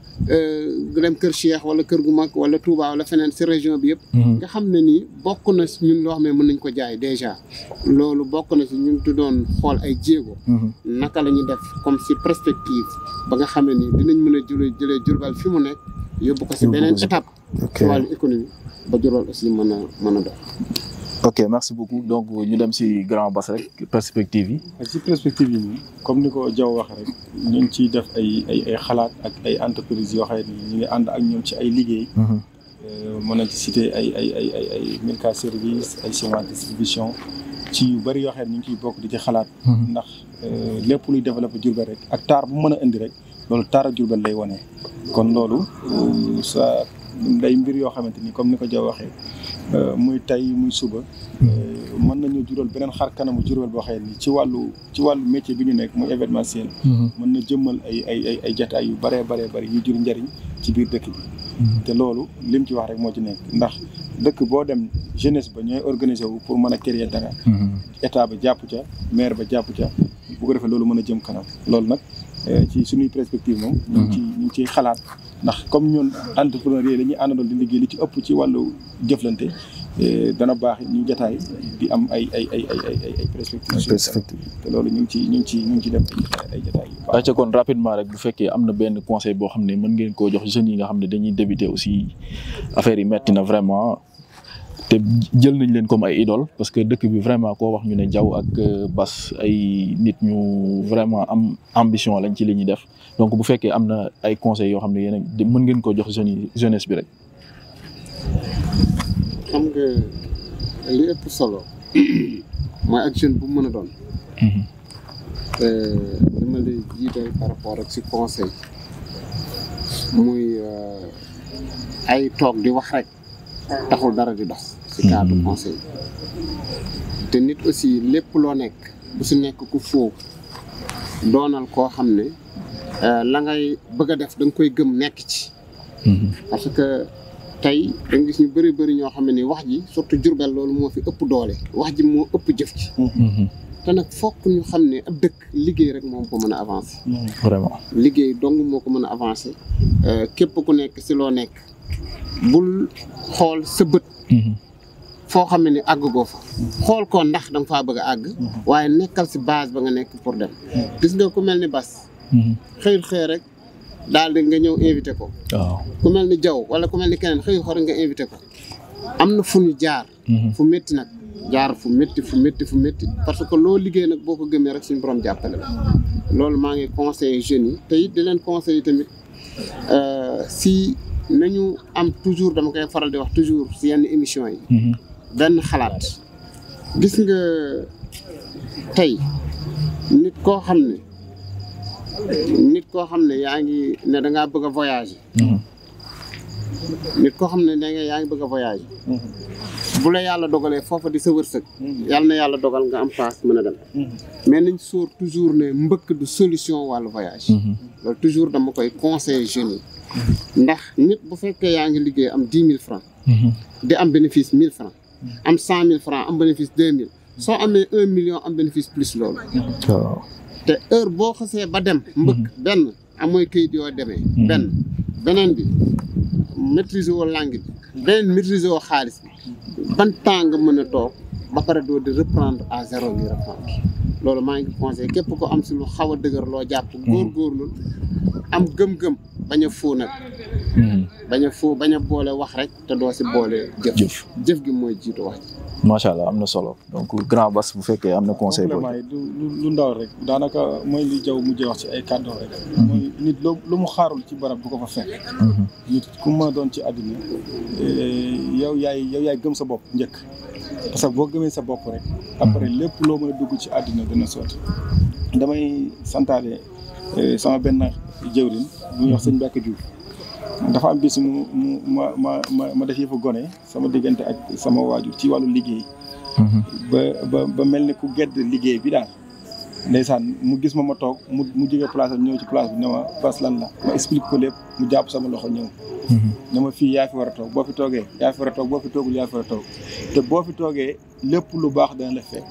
dem Kër Cheikh wala Kër gu mag wala Touba wala feneen si région bi yëpp. nga xam ne nii bokk na si ñun loo xam ne mën nañ ko jaay déjà loolu bokk na si ñun tu doon xool ay jéego. naka la ñuy def comme si perspective ba nga xam ne nii dinañ mën a jëlee Diourbel fi mu nekk yóbbu ko si beneen étape. ci wàllu économie ba Diourbel aussi mën a dox. ok merci beaucoup donc ñu dem si Grand Bass rek perspective yi. ak si perspective yi nii comme ni ko Diaw wax rek ñu ngi ciy def ay xalaat ak ay entreprises yoo xam ne ñu ngi ànd ak ñoom ci ay liggéey. mën nañ ci citer ay Milka service ay ciment distribution ci yu bëri yoo xam ne ñu ngi ciy bokk di ci xalaat. ndax lépp luy développé Diourbel rek ak taar bu mën a indi rek loolu taara Diourbel lay wane. kon loolu sa day mbir yoo xamante ni comme ni ko Diaw waxee. muy tey muy suba mën nañu jural beneen xar kanamu Diourbel boo xam ne ci wàllu métier bi ñu nekk muy événementiel. mën na jëmmal ay jataay yu bëree bëri yu jur njëriñ ci biir dëkk bi. te loolu lim ci wax rek moo ci nekk ndax dëkk boo dem jeunesse ba ñooy organiser wu pour mën a créer dara. état ba jàpp ca maire ba jàpp ca bu ko defee loolu mën a jëm kanam loolu nag ci suñuy perspective moom. ñu ngi ciy xalaat. ndax comme ñun entrepreneur yi dañuy àndandoo di liggéey li ci ëpp ci wàllu jëflante dana baax ñu jotaay di am ay perspectives te loolu ñu ngi ci def ay jotaay yu baax. kon rapidement rek bu fekkee am na benn conseil boo xam ne mën ngeen koo jox jeunes yi nga xam ne dañuy débuter aussi affaire yi metti na vraiment te jël nañ leen comme ay idole parce que dëkk bi vraiment koo wax ñu ne Diaw ak Bass ay nit ñu vraiment am ambition lañ ci li ñuy def donc bu fekkee am na ay conseils yoo xam ne yéen mën ngeen ko jox jeunesse bi rek. xam nga li ëpp solo mooy ak jeune bu mu mën a doon. li ma lay jiital par rapport ak si conseil muy ay toog di wax rek taxul dara di dox. si cadre conseil te nit aussi lépp loo nekk bu si nekk ku foo doonal koo xam ne la ngay bëgg a def da nga koy gëm nekk ci. parce que tey da nga gis ñu bëri ñoo xam ne ni wax ji surtout Jurbel loolu moo fi ëpp doole wax ji moo ëpp jëf ci. te nag fokk ñu xam ne ab dëkk liggéey rek moom ko mën a avancer. vraiment liggéey dong moo ko mën a avancer képp ku nekk si loo nekk bul xool sa bët. foo xam ne ni àgg goo fa xool ko ndax da nga faa bëgg a àgg. waaye nekkal si base ba nga nekk pour dem. gis nga ku mel ni Bas. xëy rek daal di nga ñëw invité ko. waaw ku mel ni Jaw wala ku mel ni keneen xëy xor nga invité ko. am na fu ñu jaar. fu métti nag jaar fu métti parce que loo liggéey nag boo ko gëmee rek suñu borom jàppale la. loolu maa ngi conseillé jeunes yi te it di leen conseillé tamit si nañu am toujours dama koy faral di wax toujours si yenn émission yi. benn xalaat gis nga tey nit koo xam ne yaa ngi ne da ngaa bëgg a voyager. nit koo xam ne yaa ngi bëgg a voyager. bu la yàlla dogalee foofa di sa wërsëg. yàlla na yàlla dogal nga am paas mën a dem. mais nañ sóor toujours ne mbëkk du solution wàllu voyage. loolu toujours dama koy conseiller jeunes yi. ndax nit bu fekkee yaa ngi liggéey am 10 000 francs. di am bénéfice 1000 francs. am 100 000 francs am bénéfice 2000. soo amee 1 million am bénéfice plus loolu. te heure boo xasee ba dem. mbëkk benn amooy këyit yoo demee. beneen bi maîtriser woo langue bi. beneen maîtriser woo xaalis bi. ban temps nga mën a toog ba pare doo di reprendre à zéro ngi reprendre loolu maa ngi conseillé képp ko am si lu xaw a dëgër loo jàpp. góorgóorlu am gëm-gëm bañ a foo nag. bañ a boole wax rek te doo si boole jëf gi mooy jiitu wax ji. macha allah am na solo donc grand Bass bu fekkee am na conseil boobu. lu ndaw rek daanaka mooy li Jaw mujjee wax ci ay kàddu rek. mooy nit lu mu xaarul ci barab bu ko fa fekk. nit ku ma doon ci àddina yow yaay gëm sa bopp njëkk parce que boo gëmee sa bopp rek. après lépp loo mën a dugg ci àddina dina sotti. damay santaale sama benn jëwrin bu ñuy wax sëñ Mbacke Diouf. dafa am bis ma def yëfu gone sama diggante ak sama waajur ci wàllu liggéey. ba mel ni ku gedd liggéey bi daal. ndeysaan mu gis ma toog mu jógee place am ñëw ci place bi ne ma Bass lan la ma explique ko lépp mu jàpp sama loxo ñëw. ne ma fii yaa fi war a toog boo fi toogee yaa fi war a toog boo fi toogul yaa fi war a toog te boo fi toogee lépp lu baax dana la fekk.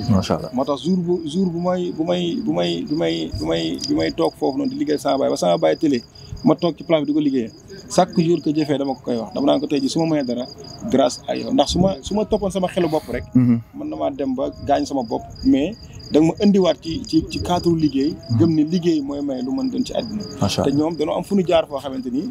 macha allah moo tax jour bu may toog foofu noonu di liggéey sama baay ba sama baay télé ma toog ci place bi di ko liggéeyee chaque jour que jëfee dama ko koy wax dama naan ko tey ji su ma mënee dara grâce à yow ndax su ma toppoon sama xelu bopp rek. mën na maa dem ba gaañ sama bopp mais danga ma indiwaat ci cadre liggéey. gëm ni liggéey mooy may lu mën doon ci àddina. te ñoom dañoo am fu ñu jaar foo xamante ni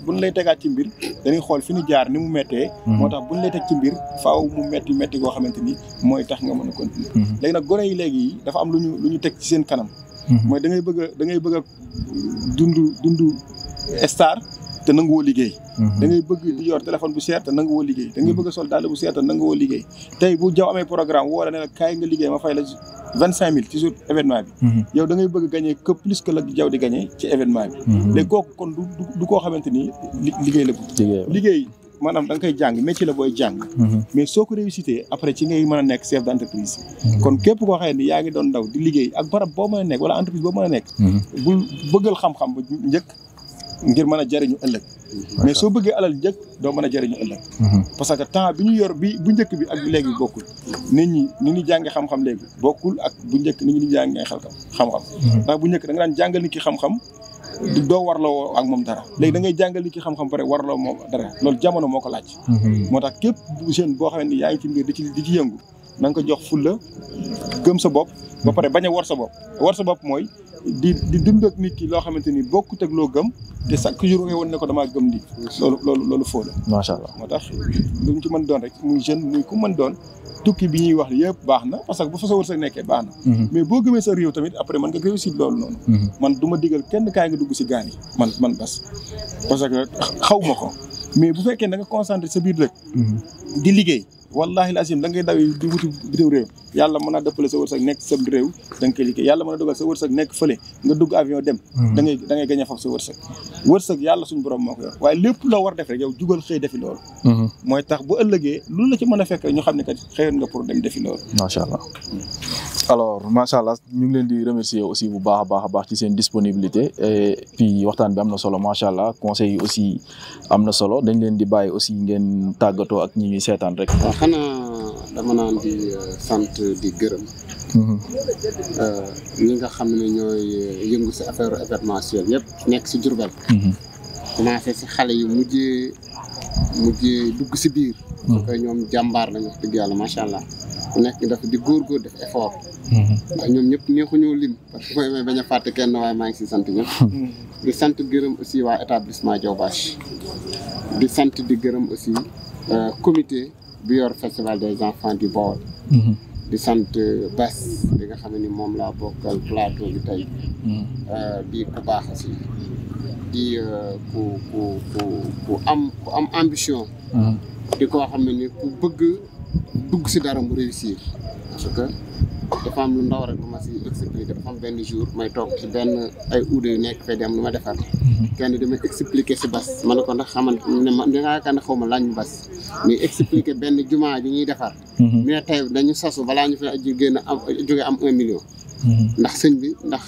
buñ lay tegaat ci mbir dañuy xool fi ñu jaar ni mu méttee. moo tax buñ lay teg ci mbir faaw mu métti koo xamante ni mooy tax nga mën a continuer. léegi nag gone yi léegi dafa am lu ñu teg ci seen kanam. mooy da ngay bëgg a dund star te nanguwoo liggéey. da ngay bëgg di yor téléphone bu cher te nanguwoo liggéey. da ngay bëgg a sol dàll bu cher te nanguwoo liggéey. tey bu Jaw amee programme woo la ne la kaay nga liggéey ma fay la 25000 ci jour événement bi. yow da ngay bëgg a gagné que plus que la Jaw di gagné ci événement bi. léegi kooku kon du koo xamante ni liggéey la bëgg. liggéey maanaam da nga koy jàng métier la booy jàng. mais soo ko réussité après ci ngay mën a nekk chef d' entreprise. kon képp koo xam ne yaa ngi doon ndaw di liggéey ak barab boo mën a nekk wala entreprise boo mën a nekk. bul bëggal xam-xam ba njëkk ngir mën a jariñu ëllëg. mais soo bëggee alal njëkk doo mën a jariñu ëllëg. parce que temps bi ñu yor bu njëkk bi ak bi léegi bokkul. nit ñi ni ñu jàngee xam-xam léegi bokkul ak bu njëkk ni ñu jàngee xam-xam. ndax bu njëkk da nga daan jàngal nit ki xam-xam. doo warloo ak moom dara léegi da ngay jàngal nit ki xam-xam pare warloo moom dara loolu jamono moo ko laaj. moo tax képp jeune boo xam ne yaa ngi ci mbir di ci yëngu na nga ko jox fulla gëm sa bopp ba pare bañ a war sa bopp mooy di dund ak nit ki loo xamante ni bokkut ak loo gëm te chaque jour nga woon ne ko damaa gëm lii loolu foo la. macha allah moo tax lu mu ci mën doon rek muy jeune muy ku mën doon tukki bi ñuy wax yëpp baax na parce que bu fa sa wërsëg nekkee baax na. mais boo gëmee sa réew tamit après man nga réussir loolu noonu. man du ma digal kenn kaay nga dugg si gaal yi man Bass parce que xaw ma ko mais bu fekkee da nga concentré sa biir rek di liggéey wallahi lazim da ngay daw di wuti bitim réew yàlla mën naa dëppale sa wërsëg nekk sa réew da nga koy liggéey yàlla mën a dogal sa wërsëg nekk fële nga dugg avion dem da ngay gañ a faf sa wërsëg yàlla suñu borom moo ko yor waaye lépp loo war def rek yow jugal xëy defi loolu mooy tax bu ëllëgee lu la ci mën a fekk rek ñu xam ne kat xëyoon nga pour dem defi loolu macha allah alors macha allah ñu ngi leen di remercier aussi bu baax a baax ci seen disponibilité et puis waxtaan bi am na solo macha allah conseil yi aussi am na solo dañ leen di bàyyi aussi ngeen tàggatoo ak ñi ñuy seetaan rek. waaw xanaa dama naan di sant di gërëm. ñi nga xam ne ñooy yëngu si affaire événementiel yëpp nekk si Diourbel. commencé si xale yu mujjee dugg si biir. parce que ñoom jàmbaar lañu wax dëgg yàlla macha allah. ku nekk dafa di góorgóor def effort. ndax ñoom ñëpp neexuñoo lim parce que mooy may bañ a fàtte kenn waaye maa ngi si sant ñëpp. di sant gërëm aussi waa établissement Diaw Bache. di sant di gërëm aussi comité bi yor festival des enfants du Baol. di sant Bass bi nga xam ne moom laa bokkal plateau bi tey. di ku baax aussi di ku am ambition. di koo xam ne ni ku bëgg dugg si dara mu réussir parce que dafa am lu ndaw rek bu ma si expliquer dafa am benn jour may toog ci benn ay uude yu nekk fee di am lu ma defar kenn damay expliquer si Bass ma ne ko ndax xamante ne ma da ngaa yaakaar ne xaw ma laaj mu Bass mais expliquer benn jumaa ji ñuy defar mu ne tey dañu sasu balaa ñu fa jóge am 1 million ndax sëñ bi ndax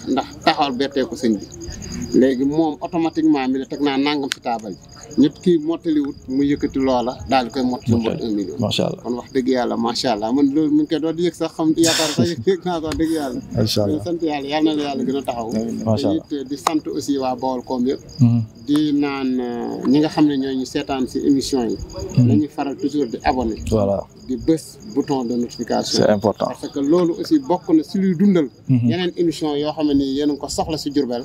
taxawal bettee ko sëñ bi léegi moom automatiquement mi la teg naa nangam si taabal ji ñëpp kii mottaliwut mu yëkkati loola daal di koy mottali mot 1 million macha allah kon wax dëgg yàlla macha allah man loolu mu ngi koy doon di yëg sax xam yaakaar sax yëg naa ko wax dëgg yàlla incha allah sant yàlla yal na la yàlla gën a taxaw macha allah te di sant aussi waa Baolcom yëpp di naan ñi nga xam ne ñoo ñu seetaan si émission yi nañuy faral toujours di abonné voilà di bës bouton de notification c'est important parce que loolu aussi bokk na si luy dundal yeneen émission yoo xam ne nii yéen a ngi ko soxla si Diourbel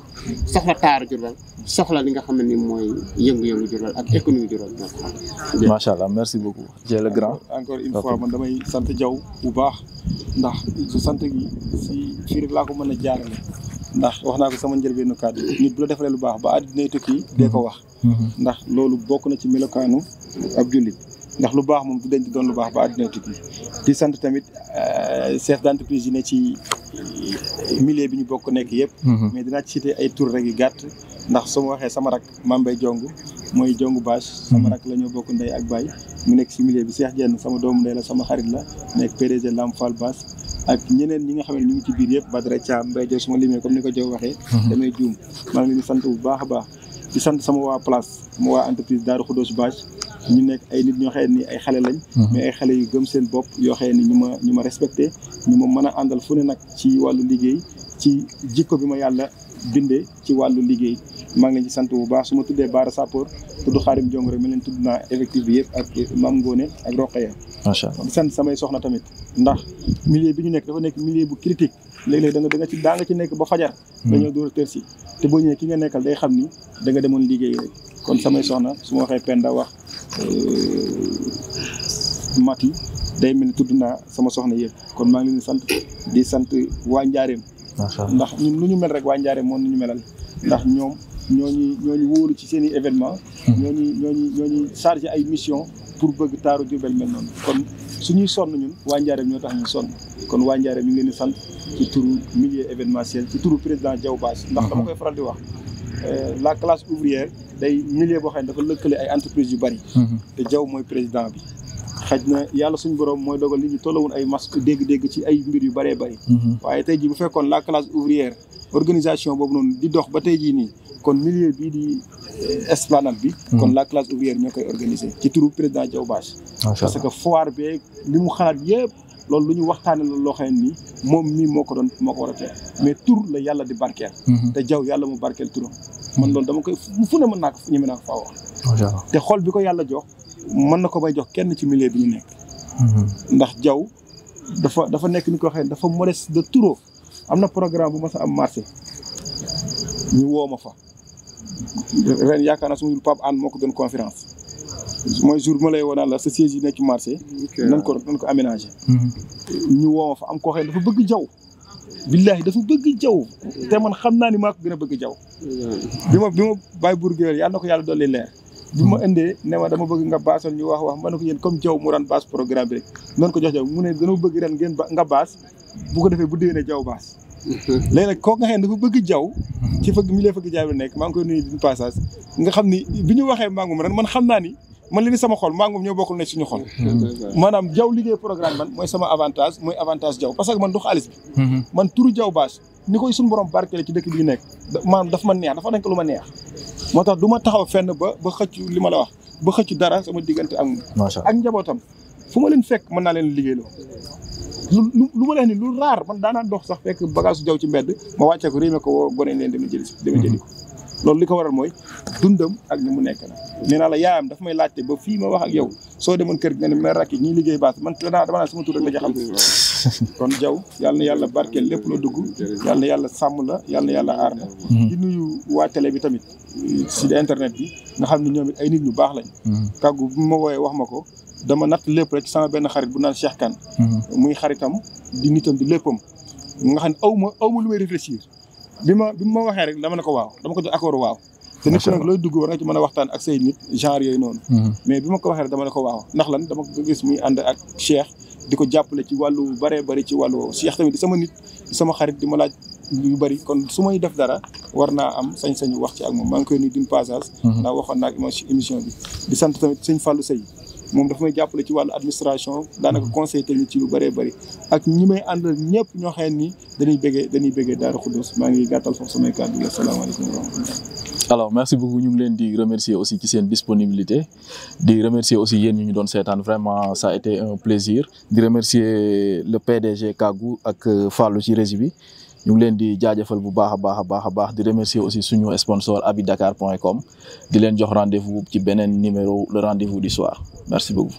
soxla taaru Diourbel soxla li nga xam ne ni mooy yëngu-yëngu Diourbel ak économie Diourbel ñoo ko xam macha allah merci beaucoup Dieu le grand encore une fois man damay sant Diaw bu baax ndax su sant gi si fii rek laa ko mën a jaarale ndax wax naa ko sama njëlbeenu kàddu nit bu la defalee lu baax ba àddinay tukki dee ko wax ndax loolu bokk na ci melokaanu ab jullit ndax lu baax moom du denc doon lu baax ba àddinay tukki di sant tamit chef d'entreprise yi ne ci milieu bi ñu bokk nekk yëpp mais dinaa ci citer ay tur rek yu gàtt ndax su ma waxee sama rak Mambay Jong mooy Jong Bache sama rak la ñoo bokk ndey ak baay mu nekk ci milieu bi Cheikh Diène sama doomu ndey la sama xarit la nekk PDG Lam Fall Basse ak ñeneen ñi nga xam ne ñu ngi ci biir yëpp Badara Thiam Mbaye Diop suma limee comme ni ko Diop waxee damay juum maa ngi leen di sant bu baax a baax di sant sama waa place sama waa entreprise Daaru Khoudoss Bache ñu nekk ay nit ñoo xam ne ay xale lañ mais ay xale yu gëm seen bopp yoo xam ne ñu ma respecté ñu ma mën a àndal fu ne nag ci wàllu liggéey ci jikko bi ma yàlla bindee ci wàllu liggéey maa ngi leen ci sant bu baax su ma tuddee Baara Sapor tudd Xaarim Jong rek ma leen tudd naa effectif bi yëpp ak Mam Ngone ak Roqaya macha allah di sant samay soxna tamit ndax milieu bi ñu nekk dafa nekk milieu bu critique léeg-léeg daa nga ci nekk ba fajar nga ñëw door a tër si te boo ñëwee ki nga nekkal day xam ni da nga demoon liggéey rek kon samay soxna su ma waxee Penda wax Mati day mel ni tudd naa sama soxna yëpp kon maa ngi leen di sant waa Njaareem ndax ñun lu ñu mel rek waa Njaareem moom ñu melal ndax ñoom ñooñu wóoru ci seen i événement ñooñu chargé ay mission pour bëgg taaru Diourbel mel noonu kon suñuy sonn ñun waa Njaareem ñoo tax ñuy sonn kon waa Njaareem ñu ngi leen di sant ci turu milieu événementiel ci turu président Diaw Bache ndax dama koy faral di wax la classe ouvrière day milieu boo xam ne dafa lëkkale ay entreprises yu bari te Diaw mooy président bi xaj na yàlla suñu borom mooy dogal nit ñi tollawun ay masque dégg-dégg ci ay mbir yu bëree bëri waaye tey jii bu fekkoon la classe ouvrière organisation boobu noonu di dox ba tey jii nii kon milieu bii di esplanade bi kon la classe ouvrière ñoo koy organiser ci turu président Diaw Bache parce que foire bi li mu xalaat yëpp loolu lu ñu waxtaane la loo xam ne nii moom mii moo ko war a teel mais tur la yàlla di barkeel te Diaw yàlla mu barkeel turam man loolu dama koy fu ne mën naa ko ñeme naa ko faa wax te xol bi ko yàlla jox mën na ko bay jox kenn ci milieu bi ñu nekk ndax Diaw dafa nekk ni ko waxee dafa modeste de trop am na programme bu ma sa am marché ñu woo ma fa ren yaakaar naa suma Pape Anne moo ko doon conférence mooy jour bi ma lay woo naan la sa siège yi nekk ci marché nañ ko aménagé ñu woo ma fa am koo xam ne dafa bëgg Diaw billaahi dafa bëgg Diaw te man xam naa ni maa ko gën a bëgg Diaw bi ma bàyyi buur géwél yàlla na ko yàlla dolli leer bi ma indee ne ma dama bëgg nga baasal ñu wax ma ne ko yéen comme Jaw mu daan baas programme bi rek noonu ko jox Jaw mu ne dana bëgg ren ngeen nga baas bu ko defee bu déwénee Jaw baas léegi nag kooku nga xam ne dafa bëgg Jaw ci fëgg mi lay fëgg jaay bi nekk maa ngi koy nuyu d'une passage nga xam ni bi ñu waxee mangum ren man xam naa ni man li ni sama xol mangum ñoo bokkul ne suñu xol maanaam Jaw liggéey programme man mooy sama avantage mooy avantage Jaw parce que man du xaalis bi man turu Jaw baas ni koy suñu borom barkele ci dëkk bi nekk maanaam dafa ma neex dafa nekk lu ma neex moo tax du ma taxaw fenn ba xëcc li ma la wax ba xëcc dara sama diggante ak njabootam fu ma leen fekk mën naa leen liggéeyloo lu ma leen ni lu raar man daanaa dox sax fekk bagage su Jaw ci mbedd ma wàccee ko réemé ko woo gone leen dama jëli ko loolu li ko waral mooy dundam ak ni mu nekk na nee naa la yaayam dafa may laajte ba fii ma wax ak yow soo demoon kër gi nga ne ma rakki ñiy liggéey baas man dama naa sama tur rek la jaxal kon Jaw yàlla na yàlla barkeel lépp la dugg yàlla na yàlla sàmm la yàlla na yàlla aar la di nuyu waa télé bi tamit si internet bi nga xam ne ñoom it ay nit ñu baax lañ kàggu bi ma wooyee wax ma ko dama natt lépp rek sama benn xarit bu naan Cheikh Kane muy xaritam di nitam di léppam nga xam ne aw ma lu may réfléchir bi ma waxee rek dama ne ko waaw dama ko jox accord waaw te nit ki nag looy dugg war nga ci mën a waxtaan ak say nit genre yooyu noonu mais bi ma ko waxee rek dama ne ko waaw ndax lan dama ko gis muy ànd ak Cheikh di ko jàppale ci wàllu bëree bëri ci wàllu woowu Cheikh tamit di sama nit di sama xarit di ma laaj yu bëri kon su may def dara war naa am sañ-sañu wax ci ak moom maa ngi koy nuyu d'une passage ndax waxoon naa ak émission bi di sant tamit sëñ Fallou Seye moom dafa may jàppale ci wàllu administration daanaka conseil technique ci lu bëree bëri ak ñi may àndal ñëpp ñoo xam ni dañuy bëggee Daaru Xudoos maa ngi gàttal foofu samay kàddu la salaamaaleykum wa rahmatulah. Alors merci beaucoup ñu ngi leen di remercier aussi ci seen disponibilité di remercier aussi yéen ñu doon seetaan vraiment ça a été un plaisir di remercier le PDG Kaggu ak Fallou ci régie bi ñu ngi leen di jaajëfal bu baax a baax di remercier aussi suñu sponsor abidakar.com di leen jox rendez-vous ci beneen numéro le rendez-vous du soir merci beaucoup.